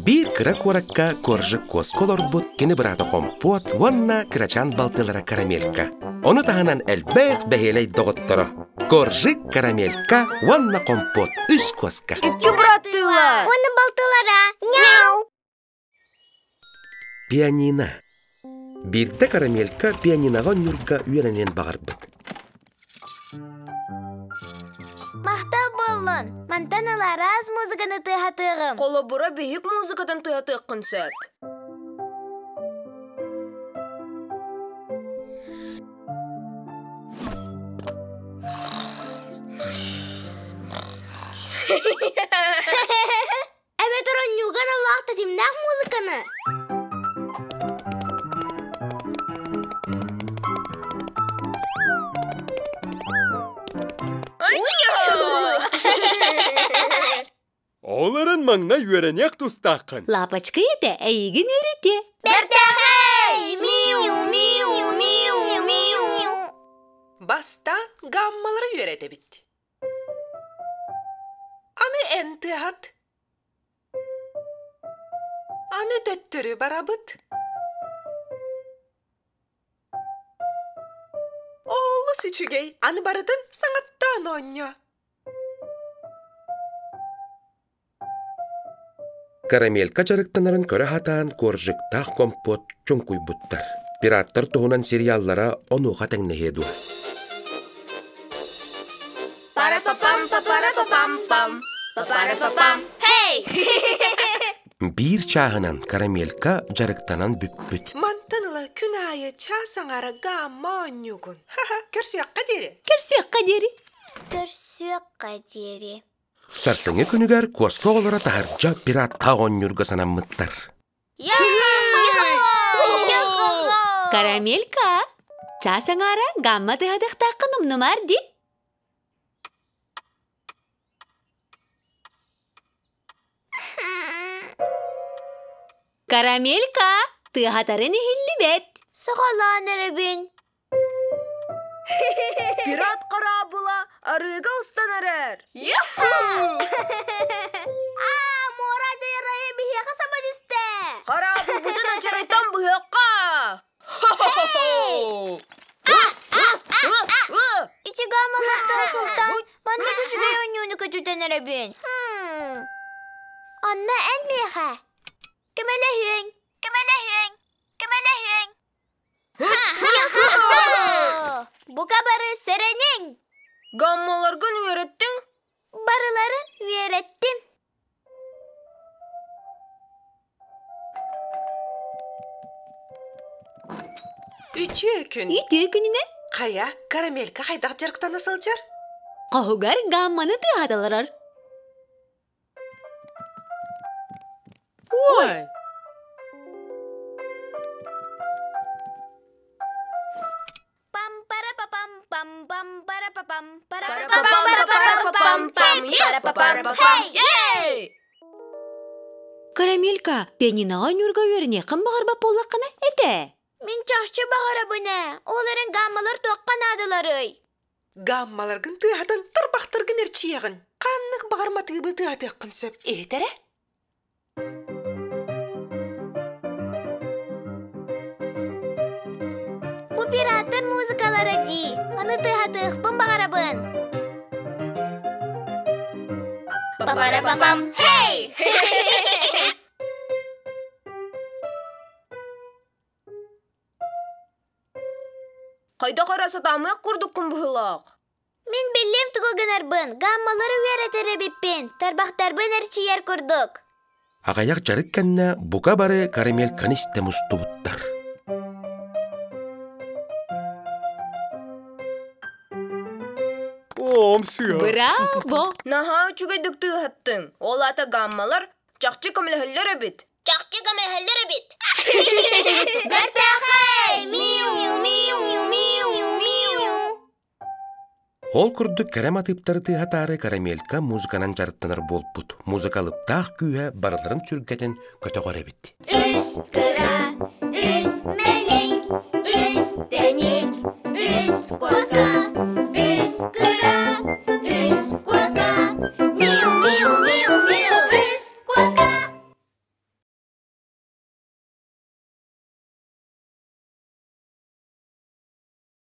Биир кыра куоракка Коржик куоска олорбут кини быраата Хомпуот уонна кырачаан балтылара Карамелька. Ону таһынан элбэх бэһиэлэй доҕотторо Коржик, Карамелька уонна Хомпуот үс куоска. Икки быраттыылар. Уонна балтылара. Няу! Пианино. Биирдэ Карамелька пианиноҕа оонньуурга үөрэниэн баҕарбыт. Махтал буоллун! Мантан ыла араас музыканы тыаһатыаҕым. Холобура биһик музыкатын тыаһатыаххын сөп. Эбэтэр онньууга аналлаах тэтимнээх музыканы. Ол эрэн маҥнай үөрэниэх тустааххын. Лапочка этэ эйигин үөрэтиэ. Бэртээхэй! Миу, миу, миу, миу. Бастаан гаммалары үөрэтэбит. Аны эн тыаһат. Аны төттөрү барабыт. Олус үчүгэй, аны барытын саҥаттаан оонньоо. Карамелька дьарыктанарын көрө сатаан коржиктаах компот чуҥкуйбуттар. Пираттар туһунан сериаллара онуоха тэҥнэһиэ дуо? Пара-па-пам, па-пара-па-пам, Хей! Биир чааһынан Карамелька дьарыктанан бүппүт. Мантан ыла күн аайы чаас аҥаара гамма оонньуугун. Ха-ха, көрсүөххэ диэри. Көрсүөххэ диэри. Көрсүөххэ диэри. Сарсыҥҥы күнүгэр куоска оҕолоро таһырдьа пираттаах оонньуурга санаммыттар. Карамелька, чаас аҥаара гамма тыһадыахтааххын умнумаар дии. Карамелька, тыаһатарын иһиллибэт. Саҕалаан эрэбин. Пират кораабыла арыыга устан эрэр. Аа, муора дьайарайа биһиэхэ саба түстэ. Хараабылбытын ачарайтан быһыахха! Ити гаммалартан сылтаан маннык үчүгэй оонньууну көтүтэн эрэбин. Онно эн миэхэ көмөлөһүөҥ, көмөлөһүөҥ, көмөлөһүөҥ. Бука бары сэрэниҥ! Гаммаларгын үөрэттиҥ? Барыларын үөрэттим. Үтүө күн. Үтүө күнүнэн. Хайа, карамелька хайдах дьарыктана сылдьар? Хоһугар гамманы тыаһаталарар. Ой! Пам-пара-па-пам-пам-пам-пара-па-пам Пара-па-пам-пара-па-пам-пам, Ей! Карамелька, пианиноҕа оонньуурга үөрэниэххин баҕарбат буоллаххына этэ. Мин чахчы баҕарабын ээ. Ол эрэн гаммалар туохха наадаларый? Гаммаларгын тыаһатан тарбахтаргын эрчийэҕин. Ханнык баҕар матыыбы тыаһатыаххын сөп. Иһитэрэ? Бу пираттар музыкалара дии. Аны тыаһатыахпын баҕарабын. Папара-папам, хей! Хайдах эрэ сатаамыах курдуккун быһыылаах. Мин биллим тугу гынарбын, гаммалары үөрэтэр эбиппин, тарбахтарбын эрчийэр курдук. Аҕыйах дьарык кэннэ бука бары карамельканы истэ мустубуттар. Оом сыа. Браво! Наһаа үчүгэйдик тыаһаттыҥ. Ол аата гаммалар чахчы көмөлөһөллөр эбит. Чахчы көмөлөһөллөр эбит. Бэртээхэй! Миу, миу, миу, миу. Ол курдук кэрэ матыыптары тыаһатаары карамелька музыканан дьарыктанар буолбут. Музыкалыптаах күүһэ барыларын сүргэтин көтөҕөр эбит. Үс кыра, үс мэлик, үс тэник, үс куоска.